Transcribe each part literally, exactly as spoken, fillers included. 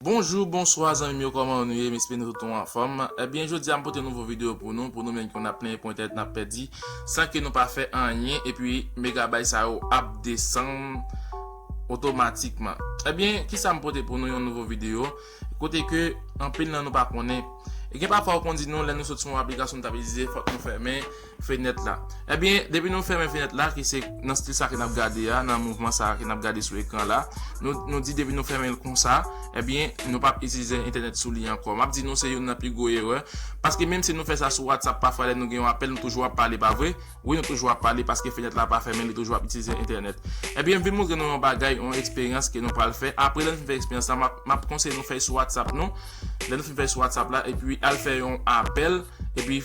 Bonjou, bonswa zanmi m yo, kòman nou ye? M espere nou tout anfòm. Ebyen, jodi a m pote nouvo videyo pou nou, pou nou menm ki konn ap plenyen pou entènèt n ap pèdi, san ke nou pa fè anyen, epi megabay sa yo ap desann otomatikman. Ebyen, kisa m pote pou nou yon nouvo videyo? Kote ke anpil nan nou pa konnen. E gen pafwa ou konn di nou lè nou sot sou yon aplikasyon nou t ap itilize, fòk nou fèmen fenèt la. Ebyen, depi nou fèmen fenèt la, ki se nan stil sa ke n ap gade a, nan mouvman sa ke n ap gade sou ekran la, nou, nou di depi nou fèmen l konsa, ebyen, nou p ap itilize entènèt sou li ankò. M ap di nou se youn nan pi gwo erè, paske menm si nou fè sa sou WhatsApp, pafwa lè nou gen yon apèl, nou toujou ap pale, pa vre? Wi, nou toujou ap pale paske fenèt la pa fèmen, li toujou ap itilize entènèt. Ebyen, m vin montre nou yon bagay, yon eksperyans ke nou pral fè. Apre lè nou fin fè eksperyans la, m ap, m ap konseye nou fè l sou WhatsApp nou. Lè nou fin fè l sou WhatsApp la, epi al fè yon apèl, epi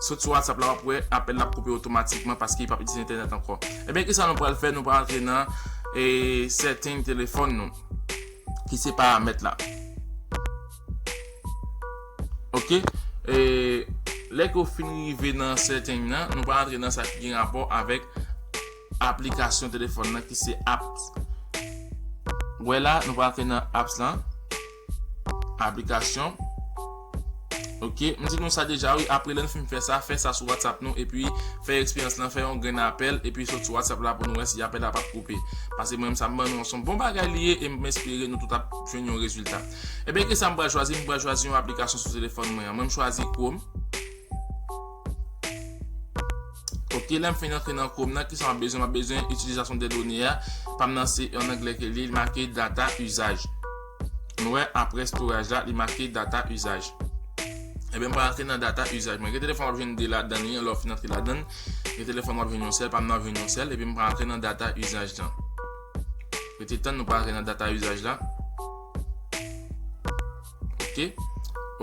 sot sou WhatsApp la, w ap wè apèl la ap koupe otomatikman paske li p ap itilize entènèt ankò. Ebyen, kisa nou pral fè? Nou pral antre nan e, setting telefòn nou, ki se paramèt la. Ok? E, lè ke w fin rive nan setting nan, nou pral antre nan sa ki gen rapò avèk aplikasyon telefòn nan, ki se apps. Wè la, nou pral antre nan apps lan. Aplikasyon. Ok, m di nou sa deja, wi. Apre lè n fin fè sa, fè sa sou WhatsApp nou, epi fè eksperyans lan, fè yon grenn apèl, epi sot sou WhatsApp la pou nou wè si apèl la p ap koupe. Paske mwen menm sa m ban nou an, se yon bon bagay li ye, e m espere nou tout ap jwenn yon rezilta. Ebyen, kisa m pral chwazi? M pral chwazi yon aplikasyon sou telefòn mwen an. Mwen, m chwazi Chrome. Ok, lè m fin antre nan Chrome nan, kisa m ap bezwen? M ap bezwen itilizasyon de done a. Pa m nan se an anglè ke li, li make data usage. Nou wè, apre storage la, li make data usage. Ebyen, m pral antre nan data usage mwen. Gen telefòn w ap jwenn de ladan li, lè w fin antre ladan. Gen telefòn w ap jwenn yon sèl, pa m nan ap jwenn yon sèl. Epi m pral antre nan data usage lan. Rete tann, nou pral antre nan data usage la. Ok.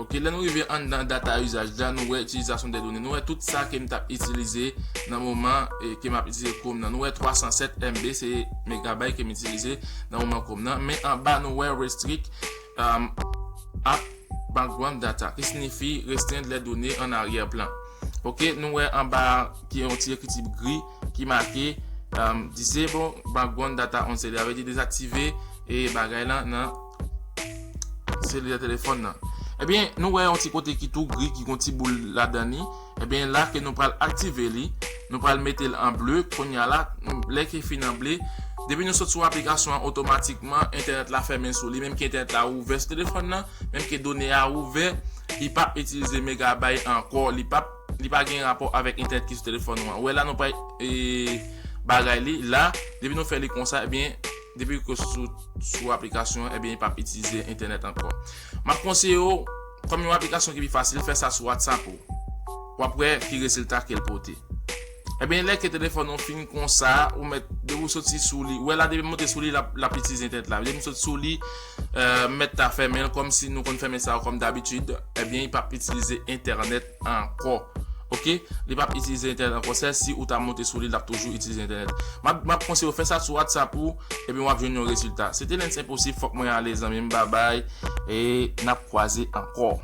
Ok, lè nou rive anndan data usage la, nou wè itilizasyon de done. Nou wè tout sa ke m t ap itilize nan moman e, ke m ap itilize Chrome nan. Nou wè twa san sèt M B, se megabay ke m itilize nan moman Chrome nan. Men anba, nou wè restrict, um, app background data, ki siyifi restreindre les données en arrière-plan. Ok, nou wè anba ki yon ti ekriti gri ki make, um, disable background data on cellular, sa vle di dezaktive e bagay lan nan selilè telefòn nan. Ebyen, nou wè yon ti kote ki tou gri, ki gon ti boul ladan li. Ebyen, la ke nou pral aktive li, nou pral mete l an ble. Kounye a la, lè ke fin an ble, depi nou sot sou aplikasyon an, otomatikman, entènèt la fèmen sou li. Menm ke entènèt la ouvè sou telefòn nan, menm ke done a ouvè, li p ap itilize megabay ankò, li p ap, li pa gen rapò avèk entènèt ki sou telefòn ou an. Ou wè la, nou pral, e, bagay li, la, depi nou fè li konsa, ebyen, depi ke sou, sou aplikasyon an, ebyen, li p ap itilize entènèt ankò. M ap konseye w, kòm yon aplikasyon ki pi fasil, fè sa sou WhatsApp ou. W ap wè ki rezilta ke l pote. Ebyen, lè ke telefòn ou fin konsa, ou mèt, depi w soti sou li, ou wè la, depi m monte sou li, l ap, l ap itilize entènèt la. Depi m soti sou li, euh, m mèt ta fèmen l, kòmsi nou konn fèmen sa kòm dabitid, ebyen, li p ap itilize entènèt ankò. Ok? Li p ap itilize entènèt ankò. Sèl si ou ta monte sou li, l ap toujou itilize entènèt. M ap, m ap konseye w fè sa sou WhatsApp ou, ebyen, w ap jwenn yon rezilta. Se te Lens Enposib, fòk mwen ale, zanmi m, babay, e n ap kwaze ankò.